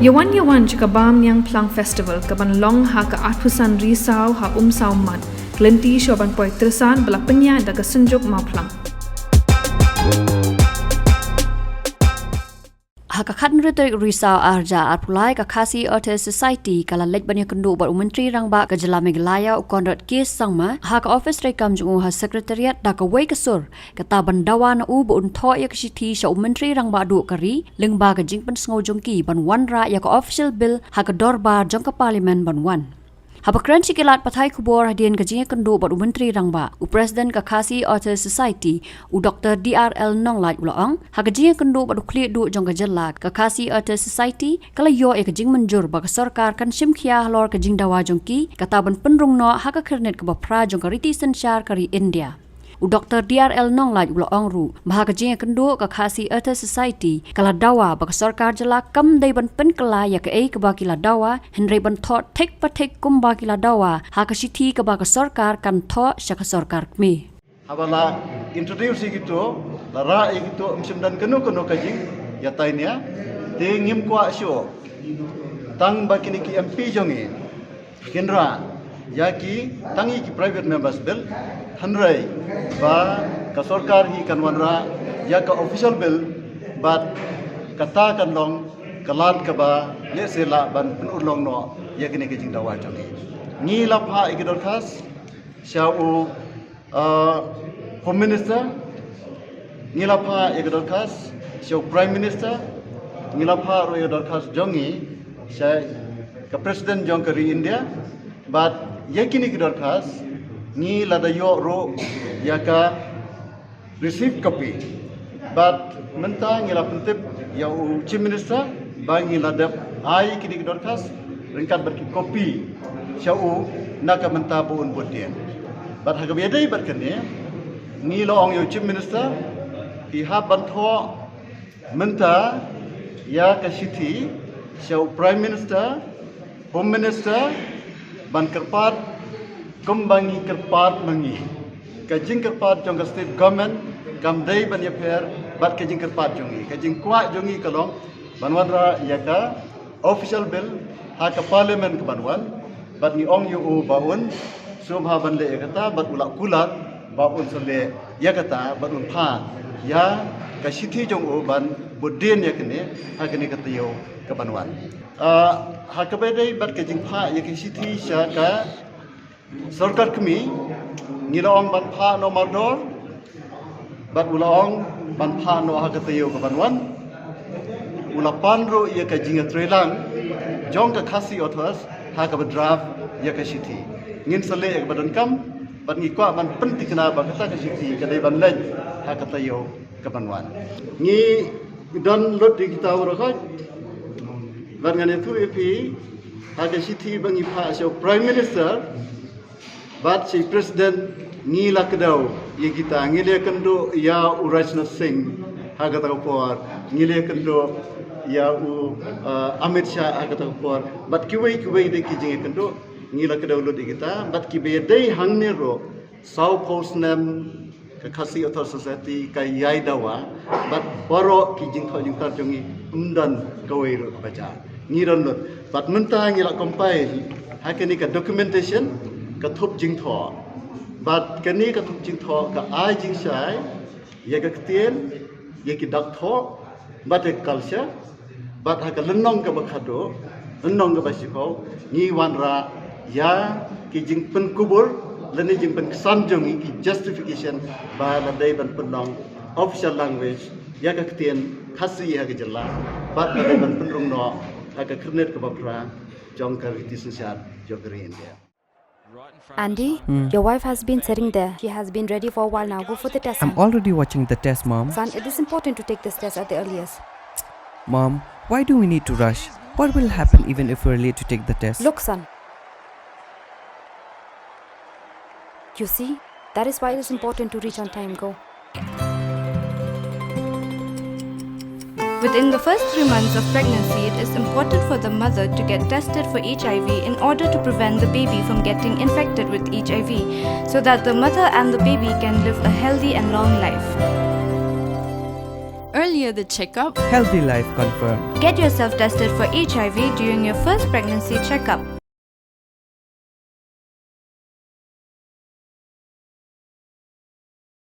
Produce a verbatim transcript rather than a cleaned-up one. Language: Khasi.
Ïa wan ïa wan jong ka Bam Niang Phlang Festival ka ban long ha ka arphew san Risaw ha Umsaw Mat, ka lynti shuwa ban poi Tyrsan ba la pynïaid da ka Synjuk Mawphlang. Ha ka khatnriew tarik Risaw arhajar arphew lai, ka Khasi Authors Society ka la leit ban ïakynduh bad u Myntri Rangbah ka Jylla Meghalaya, u Conrad K Sangma, ha ka ophis treikam jong u ha Secretariat da kawei ka sur, kata ban dawa na u ba un thoh ïa ka shithi sha u Myntri Rangbah Duh ka ri lyngba ka jingpynsngew jong ki ban wanrah ïa ka official bill ha ka dorbar jong ka Parliament ban wan. Haba kren sha ki lad pathai khubor hadien ka jingïakynduh bad u Myntri Rangbah, u President ka Khasi Authors Society, u Doctor D R L Nonglait u la ong, ha ka jingïakynduh bad u khlieh duh jong ka jylla, ka Khasi Authors Society ka la ïoh ïa ka jingmynjur ba ka sorkar kan shim khia halor ka jingdawa jong ki, kata ban pynrung noh ha ka khyrnit kaba phra jong ka riti synshar ka ri India. U Doctor D R L Nonglait u la ong ruh ba ha ka jingïakynduh ka Khasi Authors Society ka la dawa ba ka sorkar jylla kam dei ban pynkylla ïa kaei kaba ki la dawa, hynrei ban thoh thik pa thik kumba ki la dawa ha ka shithi kaba ka sorkar kan thoh sha ka sorkar kmie. Haba la introduce ïa kito, la rah ïa kito, ym shym don kano kano ka jingïatainia. Te ngim kwah shuh tang ba kine ki M P jong ngi kin rah ïa ki tang ïa ki private members bill, hynrei ba ka sorkar hi kan wanrah ïa ka official bill, bad kata kan long ka lad kaba lehse lah ban pynurlong noh ïa kine ki jingdawa jong ngi. Ngi la phah ïa ki dorkhas sha u, uh, Home Minister, ngi la phah ïa ka dorkhas sha u Prime Minister, ngi la phah ruh ïa ka dorkhas jong ngi sha ka President jong ka ri India, bad ïa kine ki dorkhas ngi la da ïoh ruh ïa ka receive copy. Bad mynta ngi la pyntip ïa u Chief Minister ba ngi la dep ai kine ki dorkhas ryngkat bad ki copy sha u na ka mynta ba un bud dien. Bad ha kaba ïadei bad kane, ngi la ong ïa u Chief Minister, phi hap ban thoh mynta ïa ka shithi sha u Prime Minister, Home Minister, ban kyrpad kumba ngi kyrpad ma ngi. Ka jingkyrpad jong ka State Government kam dei ban ïapher bad ka jingkyrpad jong ngi. Ka jingkwah jong ngi ka long ban wanrah ïa ka official bill ha ka Parliament ka ban wan, bad ngi ong ïa u ba un sngewbha ban leh ïa kata, bad u la kular ba un sa leh ïa kata, bad un phah ïa ka shithi jong u ban bud dien ïa kane ha kane ka taïew ka ban wan. Ah, ha kaba ïadei bad ka jingphah ïa ka shithi sha ka sorkar kmie, ngi la ong ban phah noh mardor, bad u la ong ban phah noh ha ka taïew ka ban wan. U la pan ruh ïa ka jingïatreilang jong ka Khasi Authors ha kaba draft ïa ka shithi. Ngin sa leh ïa kaba donkam, bad ngi kwah ban pynthikna ba kata ka shithi ka dei ban leit ha ka taïew ka ban wan. Ngi don lut ïa kita baroh khoit, bad ngan ïathuh ïa phi, ha ka shithi ba ngi phah sha u Prime Minister bad sha i President, ngi la kdew ïa kita, ngi la ïakynduh ïa u Rajnath Singh ha kata ka por, ngi la ïakynduh ïa u, uh, Amit Shah ha kata ka por, bad kiwei kiwei de ki jingïakynduh, ngi la kdew lut ïa kita, bad kiba ïadei hangne ruh, sawphew snem ka Khasi Authors Society ka ïai dawa, bad baroh ki jingthoh jingtar jong ngi ym don kawei ruh kaba jia. Ngi don lut. Bad mynta ngi la compile ha kane ka documentation, ka thup jingthoh. Bad kane ka thup jingthoh ka ai jingshai ïa ka ktien, ïa ki dak thoh, bad ïa ka culture, bad ha ka lynnong kaba khatduh, lynnong kaba shiphew, ngi wanrah ïa ki jingpynkubur lane jingpynksan jong ngi, ki justification ba la dei ban pynlong official language ïa ka ktien Khasi ha ka jylla, bad la dei ban pynrung noh ha ka khyrnit kaba phra jong ka riti synshar jong ka ri India. Andy, hmm, your wife has been sitting there. She has been ready for a while now. Go for the test, I'm son. Already watching the test, Mom. Son, it is important to take this test at the earliest. Mom, why do we need to rush? What will happen even if we're late to take the test? Look, son. You see, that is why it is important to reach on time. Go. Within the first three months of pregnancy, it is important for the mother to get tested for H I V in order to prevent the baby from getting infected with H I V, so that the mother and the baby can live a healthy and long life. earlier the checkup. Healthy life confirmed. Get yourself tested for H I V during your first pregnancy checkup.